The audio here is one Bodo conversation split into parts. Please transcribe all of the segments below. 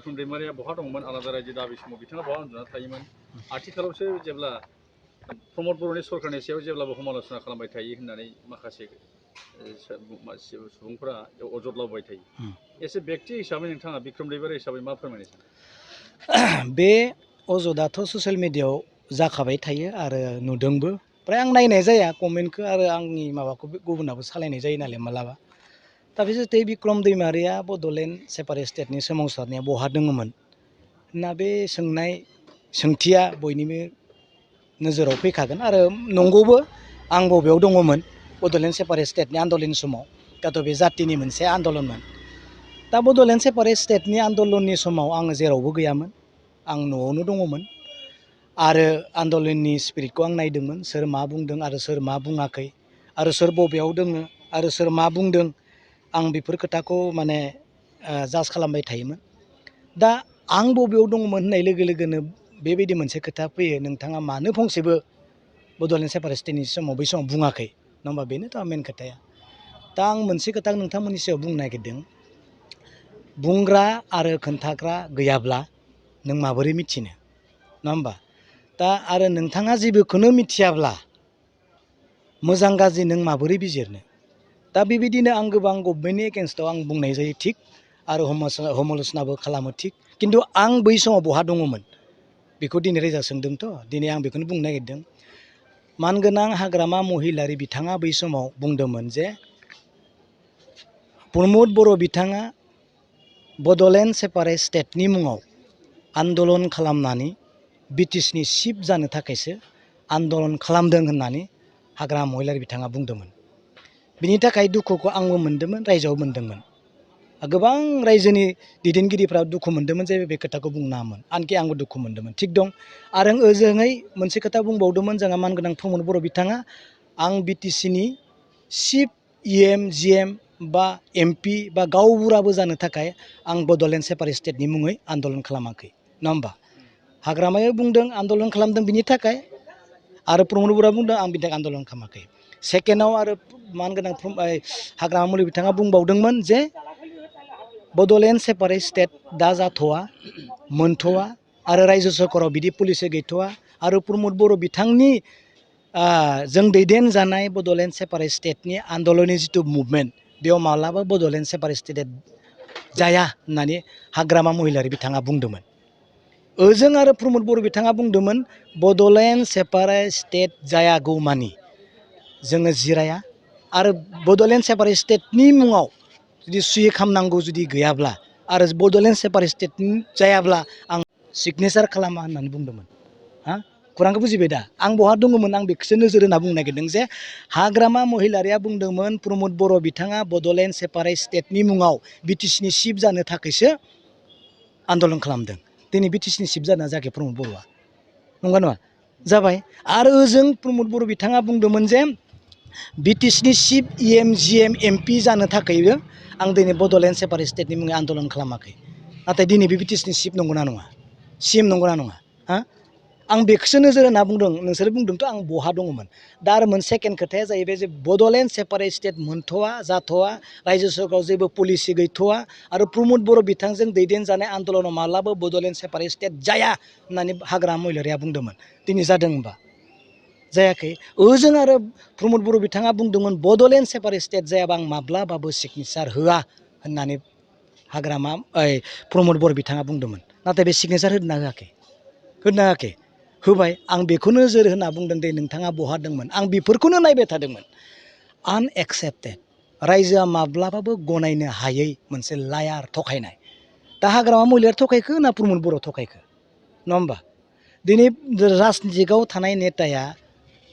बिक्रम दैमारिया बहा दंमोन आलादा रायजो दाबि समाव बिथाङा बहा उन्दुना थायोमोन आथिखालावसो जेब्ला प्रमद बर'नि सरकारनि सायाव जेब्लाबो समालोचना खालामबाय थायो होननानै माखासे सुबुंफोरा अजद लावबाय थायो एसे व्यक्ति हिसाबै नोंथाङा बिक्रम दैमारि हिसाबै मा फोरमायनो सानो बे अजदाथ' ससियेल मिडियायाव जाखाबाय थायो आरो नुदोंबो फ्राय आं नायनाय जाया कमेन्टखौ आरो आंनि माबाखौ गुबुनाबो सालायनाय जायो नालाय मालाबा दा बिसोरते बिक्रम दैमारिया बड'लेण्ड सेपारेट स्टेटनि सोमावसारनाया बहा दङमोन होनना बे सोंथिया बयनिबो नोजोराव फैखागोन आरो नंगौबो आं बबेयाव दङमोन बड'लेण्ड सेपारेट स्टेटनि आन्दलननि समाव दाथ' बे जातिनि मोनसे आन्दलनमोन दा बड'लेण्ड सेपारेट स्टेटनि आन्दलननि समाव आङो जेरावबो गैयामोन आं न'आवनो दङमोन आरो आन्दलननि स्पिरिटखौ आं नायदोंमोन सोर मा बुंदों आरो सोर मा बुङाखै आरो सोर बबेयाव दोङो आरो सोर मा बुंदों आं बेफोर खोथाखौ माने जाज खालामबाय थायोमोन दा आं बबेयाव दङमोन होननाय लोगो लोगोनो बेबायदि मोनसे खोथा फैयो नोंथाङा मानो फंसेबो बड'लेण्ड सेपारेट स्टेटनि समाव बै समाव बुङाखै नङा होमबा बेनोथ' मेन खोथाया दा आं मोनसे खोथा नोंथांमोननि सायाव बुंनो नागिरदों बुंग्रा आरो खोन्थाग्रा गैयाब्ला नों माबोरै मिथिनो नङा होमबा दा आरो नोंथाङा जेबोखौनो मिथियाब्ला मोजां गाज्रि नों माबोरै बिजिरनो दा बेबायदिनो आं गोबां गभर्नमेन्टनि एगेन्स्टआव आं बुंनाय जायो थिग आरो समालोचनाबो खालामो थिग खिन्थु आं बै समाव बहा दङमोन बेखौ दिनै रायजा सोंदोंथ' दिनै आं बेखौनो बुंनो नागिरदों मानगोनां हाग्रामा महिलारि बिथाङा बै समाव बुंदोंमोन जे प्रमद बर' बिथाङा बड'लेण्ड सेपारेट स्टेटनि मुङाव आन्दलन खालामनानै बिटिसिनि चिफ जानो थाखायसो आन्दलन खालामदों होननानै हाग्रामा महिलारि बिथाङा बुंदोंमोन बिनि थाखाय दुखुखौ आंबो मोन्दोंमोन रायजोआव मोन्दोंमोन गोबां रायजोनि दैदेनगिरिफ्रा दुखु मोन्दोंमोन जे बे खोथाखौ बुंनाङामोन आनखि आंबो दुखु मोन्दोंमोन थिग दं आरो ओजोंहै मोनसे खोथा बुंबावदोंमोन जोंहा मानगोनां प्रमद बर' बिथाङा आं बिटिसिनि चिफ इएम जिएम बा एमपि बा गावबुराबो जानो थाखाय आं बड'लेण्ड सेपारेट स्टेटनि मुङै आन्दलन खालामाखै नङा होमबा हाग्रामाया बुंदों आन्दलन खालामदों बिनि थाखाय आरो प्रमद बर'आ बुंदों आं बिनि थाखाय आन्दलन खालामाखै सेकेन्डआव आरो मानगोनां हाग्रामा महिलारि बिथाङा बुंबावदोंमोन जे बड'लेण्ड सेपारेट स्टेट दा जाथ'वा मोनथ'वा आरो रायजो सरकाराव बिदि पलिसि गैथ'वा आरो प्रमद बर' बिथांनि जों दैदेनजानाय बड'लेण्ड सेपारेट स्टेटनि आन्दलननि जिथु मुभमेन्ट बेयाव माब्लाबा बड'लेण्ड सेपारेट स्टेट जाया होननानै हाग्रामा महिलारि बिथाङा बुंदोंमोन ओजों आरो प्रमद बर' बिथाङा बुंदोंमोन बड'लेण्ड सेपारेट स्टेट जायागौमानि जोङो जिराया आरो बड'लेण्ड सेपारेट स्टेटनि मुङाव जुदि सुहि खालामनांगौ जुदि गैयाब्ला आरो बड'लेण्ड सेपारेट स्टेट जायाब्ला आं सिगनेसार खालामा होननानै बुंदोंमोन हा खौरांखौ बुजिबाय दा आं बहा दङमोन आं बेखौसो नोजोर होना बुंनो नागिरदों जे हाग्रामा महिलारिया बुंदोंमोन प्रमद बर' बिथाङा बड'लेण्ड सेपारेट स्टेटनि मुङाव बिटिसिनि चिफ जानो थाखायसो आन्दलन खालामदों दिनै बिटिसिनि चिफ जाना जायाखै प्रमद बर'आ नंगौ नङा जाबाय आरो ओजों प्रमद बर' बिथाङा बुंदोंमोन जे बिटिसिनि चिफ इएम जिएम एमपि जानो थाखायबो आं दिनै बड'लेण्ड सेपारेट स्टेटनि मुङै आन्दलन खालामाखै नाथाय दिनै बे बिटिसिनि चिफ नंगौना नङा सिएम नंगौना नङा हा आं बेखौसो नोजोर होना बुंदों नोंसोर बुंदोंथ' आं बहा दङमोन दा आरो मोनसे सेकेन्ड खोथाया जाहैबाय जे बड'लेण्ड सेपारेट स्टेट मोनथ'वा जाथ'वा रायजो सरकाराव जेबो पलिसि गैथ'वा आरो प्रमद बर' बिथांजों दैदेनजानाय आन्दलनाव माब्लाबो बड'लेण्ड सेपारेट स्टेट जाया होननानै हाग्रामा महिलारिया बुंदोंमोन दिनै जादों होनबा जायाखै ओजों आरो प्रमद बर' बिथाङा बुंदोंमोन बड'लेण्ड सेपारेट स्टेट जायाबा आं माब्लाबाबो सिगनेसार होआ होननानै हाग्रामा प्रमद बर' बिथाङा बुंदोंमोन नाथाय बे सिगनेसार होदोंना होआखै होबाय आं बेखौ नोजोर होना बुंदों दे नोंथाङा बहा दंमोन आं बेफोरखौनो नायबाय थादोंमोन आनएक्सेप्टेड रायजोआ माब्लाबाबो गनायनो हायै मोनसे लायार थखायनाय दा हाग्रामा महिलारिया थखायखो ना प्रमद बर' थखायखो नङा होमबा दिनै राजनितिकआव थानाय नेताया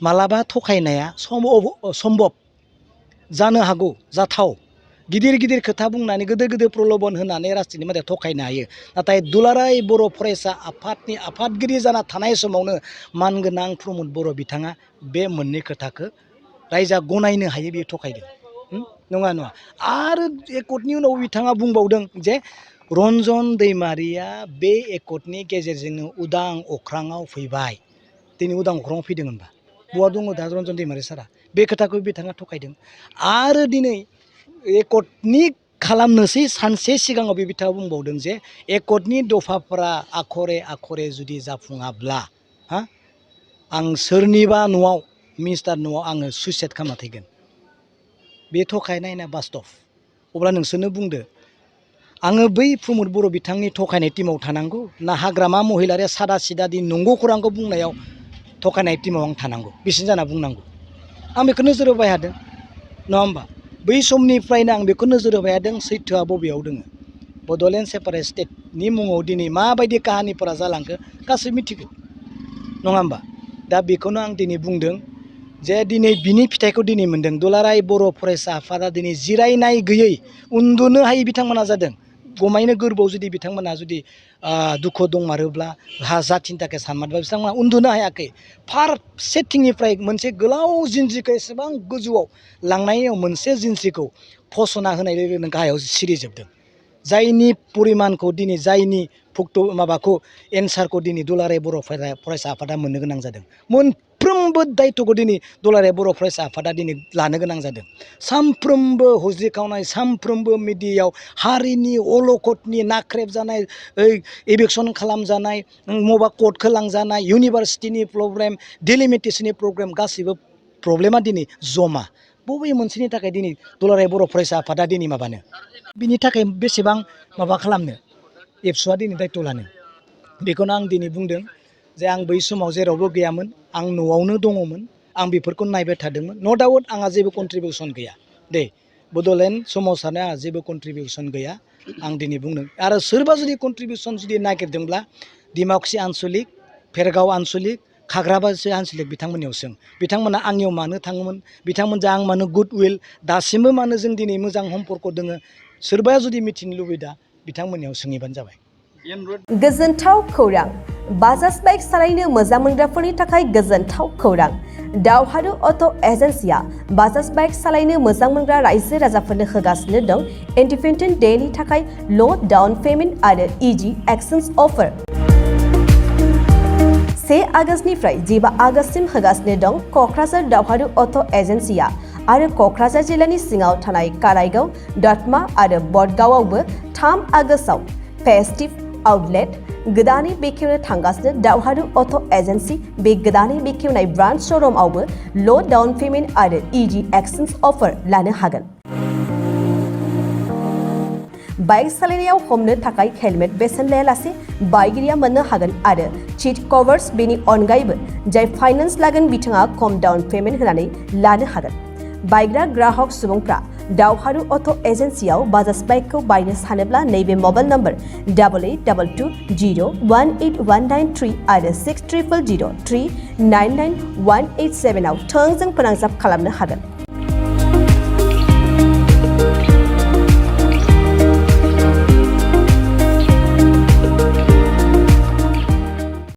मालाबा थखायनाया सम्भब जानो हागौ जाथाव गिदिर गिदिर खोथा बुंनानै गिदिर गिदिर प्रल'बन होनानै राजनितिनि मानसिया थखायनो हायो नाथाय दुलाराय बर' फरायसा आफादनि आफादगिरि जाना थानाय समावनो मानगोनां प्रमद बर' बिथाङा बे मोननै खोथाखौ रायजोआ गनायनो हायो बेयो थखायदों नङा आरो एकर्डनि उनाव बिथाङा बुंबावदों जे रन्जन दैमारिया बे एकर्डनि गेजेरजोंनो उदां अख्राङाव फैबाय दिनै उदां अख्राङाव फैदों होनबा बहा दङ दा रन्जन दैमारि सारा बे खोथाखौ बिथाङा थखायदों आरो दिनै एकर्डनि खालामनोसै सानसे सिगाङाव बे बिथाङा बुंबावदों जे एकर्डनि दफाफोरा आखरे आखरे जुदि जाफुङाब्ला हा आं सोरनिबा न'आव मिनिस्टार न'आव आङो सुइसाइड खालामना थैगोन बे थगायनाय ना बास्तब अब्ला नोंसोरनो बुंदो आङो बै प्रमद बर' बिथांनि थगायनाय टिमाव थानांगौ ना हाग्रामा महिलारि सादा सिदा दिन नंगौ खौरांखौ बुंनायाव थगायनाय टिमाव आं थानांगौ बिसिनि जाना बुंनांगौ आं बेखौ नोजोर होबाय थादों नङा होमबा बै समनिफ्रायनो आं बेखौ नोजोर होबाय थादों सैथोआ बबेयाव दोङो बड'लेण्ड सेपारेट स्टेटनि मुङाव दिनै माबायदि काहानिफोरा जालांखो गासै मिथिगौ नङा होमबा दा बेखौनो आं दिनै बुंदों जे दिनै बिनि फिथाइखौ दिनै मोन्दों दुलाराय बर' फरायसा आफादा दिनै जिरायनाय गैयै उन्दुनो हायै बिथांमोना जादों गमायनो गोरबोआव जुदि बिथांमोना जुदि दुखु दंमारोब्ला जाथिनि थाखाय सानमारोब्ला बिथांमोना उन्दुनो हायाखै फारसेथिंनिफ्राय मोनसे गोलाव जिन्ज्रिखौ एसेबां गोजौआव लांनायाव मोनसे जिन्ज्रिखौ फसना होनाय लोगो लोगोनो गाहायाव सिरिजोबदों जायनि परिमानखौ दिनै जायनि माबाखौ एन्सारखौ दिनै दुलाराय बर' फरायसा आफादा मोननो गोनां जादों मोनफ्रोमबो दायथ'खौ दिनै दुलाराय बर' फरायसा आफादा दिनै लानो गोनां जादों सानफ्रोमबो हुज्रिखावनाय सानफ्रोमबो मिडियायाव हारिनि अलखदनि नाख्रेब जानाय एभिकसन खालामजानाय मबा कर्टखौ लांजानाय इउनिभारसिटिनि प्रब्लेम डिलिमिटेसननि प्रब्लेम गासैबो प्रब्लेमा दिनै जमा बबे मोनसेनि थाखाय दिनै दुलाराय बर' फरायसा आफादा दिनै माबानो बिनि थाखाय बेसेबां माबा खालामनो एबसुआ दिनै दायथ' लानो बेखौनो आं दिनै बुंदों जे आं बै समाव जेरावबो गैयामोन आं न'आवनो दङमोन आं बेफोरखौ नायबाय थादोंमोन न' डाउट आंहा जेबो कन्ट्रिबिउसन गैया दे बड'लेण्ड सोमावसारनाय आंहा जेबो कन्ट्रिबिउसन गैया आं दिनै बुंदों आरो सोरबा जुदि कन्ट्रिबिउसन जुदि नागिरदोंब्ला डिमाकुसि आन्सलिक भेरगाव आन्सलिक खाग्राबारि आन्सलिक बिथांमोननियाव सों बिथांमोना आंनियाव मानो थाङोमोन बिथांमोनजों आं मानो गुड उइल दासिमबो मानो जों दिनै मोजां सम्पर्क दोङो सोरबाया जुदि मिथिनो लुबैदा बिथांमोननियाव सोंहैबानो जाबाय गोजोनथाव खौरां बाजाज बाइक सालायनो मोजां मोनग्राफोरनि थाखाय गोजोनथाव खौरां दावहारु अट' एजेन्सिया बाजाज बाइक सालायनो मोजां मोनग्रा रायजो राजाफोरनो होगासिनो दं इन्डिपेन्डेन्ट डेनि थाखाय ल' डाउन पेमेन्ट आरो इजि एक्सचेन्ज अफार 1 आगष्टनिफ्राय 15 आगष्टसिम होगासिनो दं क'क्राझार दावहारु अट' एजेन्सिया आरो क'क्राझार जिल्लानि सिङाव थानाय काराइगाव दतमा आरो बडगावआवबो 3 आगष्टआव फेस्टिभ आउटलेट गोदानै बेखेवनो थांगासिनो दावहारु अट' एजेन्सि बे गोदानै बेखेवनाय ब्रान्च श'रुमआवबो ल' डाउन पेमेन्ट आरो इजि एक्सचेन्ज अफार लानो हागोन बाइक सालायनायाव हमनो थाखाय हेलमेट बेसेन लायालासे बाइगिरिया मोननो हागोन आरो सीट कभार्स बेनि अनगायैबो जाय फाइनान्स लागोन बिथाङा खम डाउन पेमेन्ट होनानै लानो हागोन बायग्रा ग्राहक सुबुंफ्रा दावहारु अट' एजेन्सियाव बाजाज बाइकखौ बायनो सानोब्ला नैबे मबाइल नम्बर 8822018193 आरो 600003991187 आव थोंजों फोनांजाब खालामनो हागोन